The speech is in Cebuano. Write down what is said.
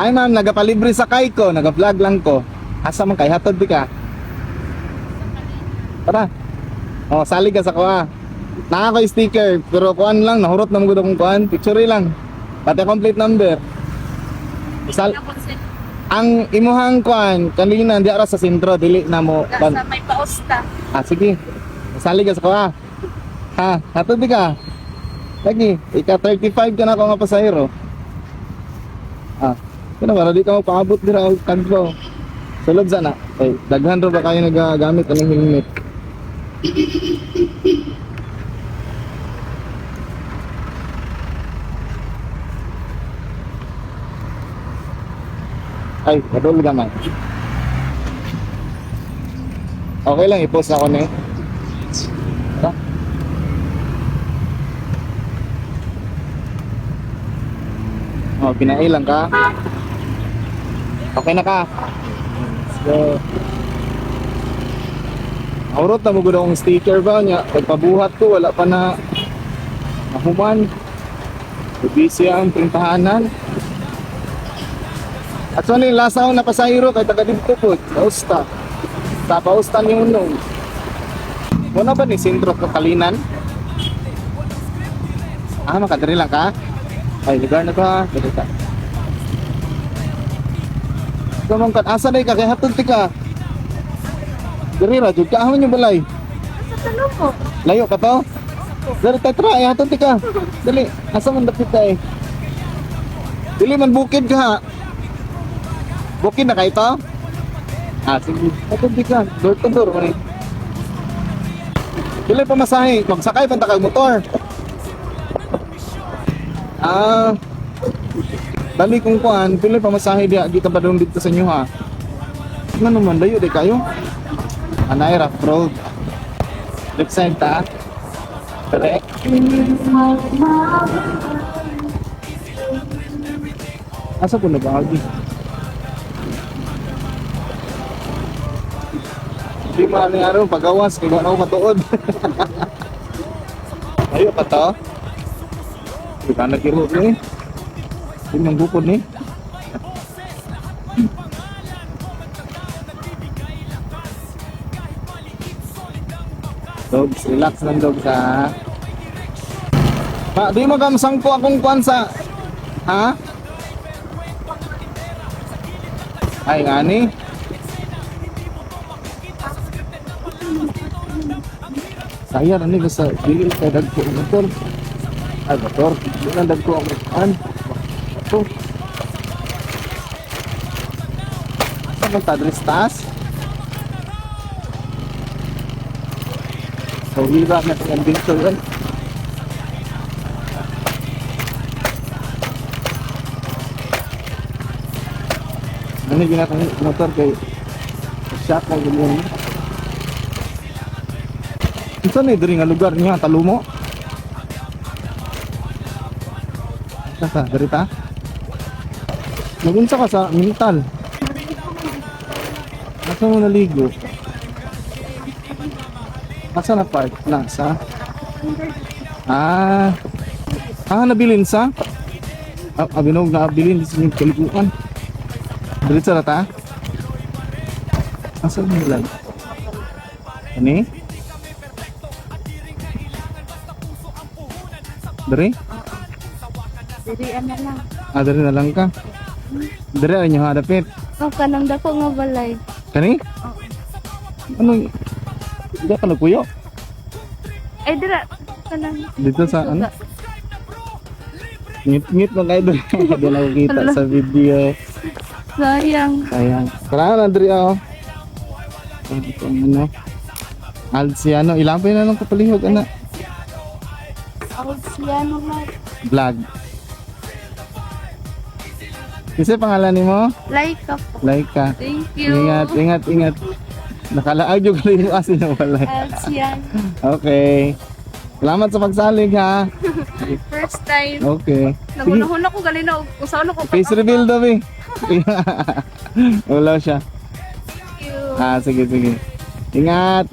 Ay ma'am, nagapalibre sa kay ko, naga-vlog lang ko. Asa man kay hatod di ka? Tara. Oh, salig ka sa kuha. Naa ko'y sticker, pero kuan lang, nahurot na mo gud akong kuan, picture lang. Pati complete number. Sal ang imuhang kuan kanina di ara sa sentro, dili na mo Sa may pausta. Ah, sige. Sali ka sa kuha. Ha, hatod di ka. Lagi, ika 35 ka na ako nga pasahero. Ah, kana para di ka magpaabot dira og kadto. Sulod sana. Ay, daghan ra ba kayo nagagamit anong helmet? Ay, kadol gamay. Okay lang, i-post ako ni. Tara. Oh, pinailang ka. Okay na ka. Let's go. Aurot na mo gud akong sticker ba niya. Pagpabuhat ko wala pa na nahuman. Busy ang printahanan. At so ano yung last ako na pasahero kay taga dito po. Pausta. Sa pausta ni unong. Muna ba ni Sintro Kalinan? Ah, makadiri lang ka? Ay, lugar na to ha. Dali ka. Kamang kat asa na ka kay hatod ti ka. Diri ra jud ka ahon yung balay. Sa Talumo. Layo ka to? Dali ta tra, ay hatod ti ka. Dali, asa man dapit ta eh. Dili man bukid ka ha. Bukid na kay to? Ah, sige. Hatod ti ka. Door to door man eh. Dili pa masahe, magsakay pa ta kag motor. Ah, dali kong kuan, pili pa masahe diya gikan pa dito sa inyo ha. Ano naman layo di kayo? Anay rough road. Left side ta. Direct. Asa po na ba agi? Di man ni araw pagawas kay wala ko matuod. Ayo pa to. Di ka nagkiro ni. Di man bukod ni. Dogs, relax lang dogs ha. Pa, di mo ka masangko akong kwan sa... Ha? Ay, nga ni. Sayang ani basta dili kay dagko ang motor. Ay, motor. Dili na dagko ang kuan. Ito. Saan ang tadres taas? So, hira na itong adventure yun. Ano yung ginatang motor kay shock ang ganyan. Ito na diri nga lugar niya, Talumo. Asa ka, diri ta? Nagunsa ka sa mental. Asa mo naligo? Asa na park? Nasa? Ah. Ah, nabilin sa? Ah, abinog na abilin sa inyong kaliguan. Diretso na ta? Asa mo nila? Ani? Dere? Diri ana lang. Ah, dere na lang ka. Dere ay nyo hadapit. Oh, kanang dako nga balay. Kani? Ano? Hindi ka nagpuyo? Ay dira kanang Dito sa ano? Ngit-ngit lang kayo doon. Hindi na kita sa video. Sayang. Sayang. Tara na, Andrea. Oh. Ito ang ano. Alciano. Ilang pa yun anong kapalihog, ana? Alciano ma. Vlog. Kasi pangalan ni mo? Like ka po. Laika. Thank you. Ingat, ingat, ingat. Nakalaag yung kayo kasi na wala. Alciano. Okay. Salamat sa pagsalig ha. First time. Okay. Sige. Nagunahon ako galina og usaon ako Face reveal daw eh. Wala siya. Thank you. Ah, sige, sige. Ingat.